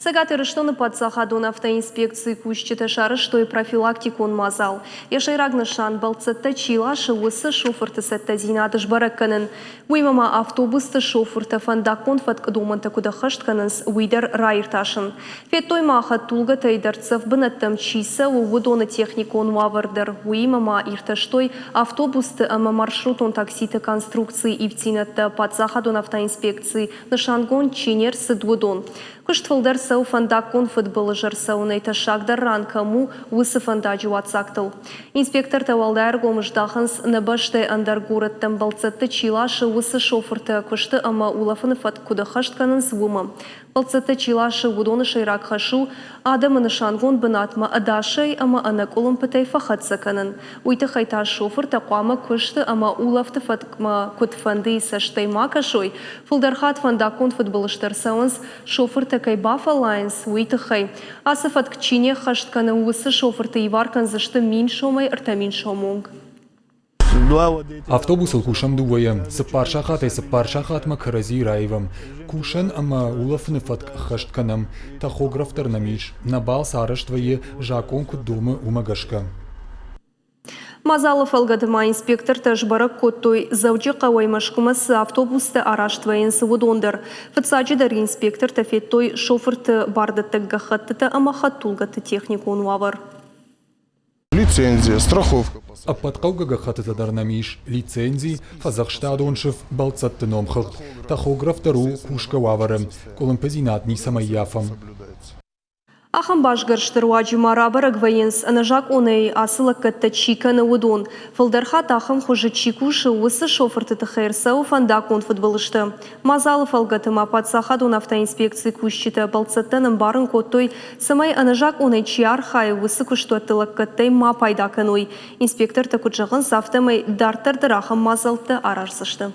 Цӕгат Ирыстоны паддзахадон автоинспекцийы кусджытӕ сарӕзтой профилактикон мадзал. Йӕ сӕйраг нысан бӕлццӕттӕ чи ласы, уыцы шофырты цӕттӕдзинад сбӕрӕг кӕнын. Уыимӕ ма автобусты шофыртӕ фӕндаггон фӕткъы домӕнтӕ куыд ӕххӕст кӕнынц, уый дӕр раиртасын. Федтой ма хӕдтулгӕтӕй дӕрддзӕф бынӕттӕм чи цӕуы, уыдоны техникон уавӕр дӕр. Уыимӕ ма иртӕстой автобусты ӕмӕ маршрутон такситы конструкцийы ивддзинӕдтӕ паддзахадон автоинспекцийы нысангонд чи не рцыд, уыдон. Куыст фылдӕр цӕуы фӕндаггон фыдбылыз ӕрцӕуынӕй тӕссагдӕр ран кӕм у, уыцы фӕндаджы уаццагтыл. Инспектортӕ уӕлдай ӕргом здахынц, нӕ бӕстӕйы ӕндӕр горӕттӕм бӕлццӕтты чи ласы, уыцы шофыртӕ куысты ӕмӕ улӕфыны фӕтк куыд ӕххӕст кӕнынц, уымӕ. Бӕлццӕттӕ чи ласы, уыдоны сӕйраг хӕс у адӕмы нысангонд бынатмӕ ӕдасӕй ӕмӕ ӕнӕкъуылымпытӕй фӕхӕццӕ кӕнын. Уый тыххӕй та шофыртӕ хъуамӕ куысты ӕмӕ улӕфты фӕткмӕ куыдфӕндыйы цӕстӕй ма кӕсой. Фылдӕр хатт фӕндаггон фыдбылызтӕ ӕрцӕуынц, шофыртӕ кӕй бафӕллайынц, уый тыххӕй. Ацы фӕтк чи не ххӕст кӕны, уыцы шофырты ивар кӕндзысты 1000 сомӕй 3000 сомы онг. Автобусыл кусӕм дыууӕйӕ, цыппар сахатӕй цыппар сахатмӕ кӕрӕдзийы раивӕм. Кусӕн ӕмӕ улӕфыны фӕтк ӕххӕст кӕнӕм. Тахограф дӕр нӕм ис. Нӕ балц арӕзт вӕййы, закъон куыд домы, уымӕ гӕсгӕ. Мадзалы фӕлгӕты ма инспектортӕ сбӕрӕг кодтой, Дзӕуджыхъӕуӕй Мӕскуымӕ цы автобустӕ арӕзт вӕййынц, уыдон дӕр. Фыццаджыдӕр инспектортӕ федтой шофырты бардӕттӕг гӕххӕттытӕ ӕмӕ хӕдтулгӕты техникон уавӕр. Лицензия, страховка. Ӕппӕт хъӕугӕ гӕххӕттытӕ дӕр нӕм ис: лицензи, фӕдзӕхстадон сыф, бӕлццӕтты номхыгъд. Тахограф дӕр у кусгӕ уавӕры, къуылымпыдзинад ницӕмӕй ййафӕм. Ахӕм басгӕрсты руаджы ма рабӕрӕг вӕййынц, ӕнӕзакъонӕй ацы лӕггӕдтӕ чи кӕны, уыдон. Фылдӕр хатт ахӕм хуызы чи кусы, уыцы шофырты тыххӕй ӕрцӕуы фӕндаггон фыдбылызтӕ. Мадзалы фӕлгӕты ма паддзахадон автоинспекцийы кусджытӕ бӕлццӕттӕн ӕмбарын кодтой, цӕмӕй ӕнӕзакъонӕй чи архайы, уыцы куыстуӕтты лӕггӕдтӕй ма пайда кӕной. Инспектортӕ куыд зӕгъынц, афтӕмӕй дарддӕр дӕр ахӕм мадзӕлттӕ араздзысты.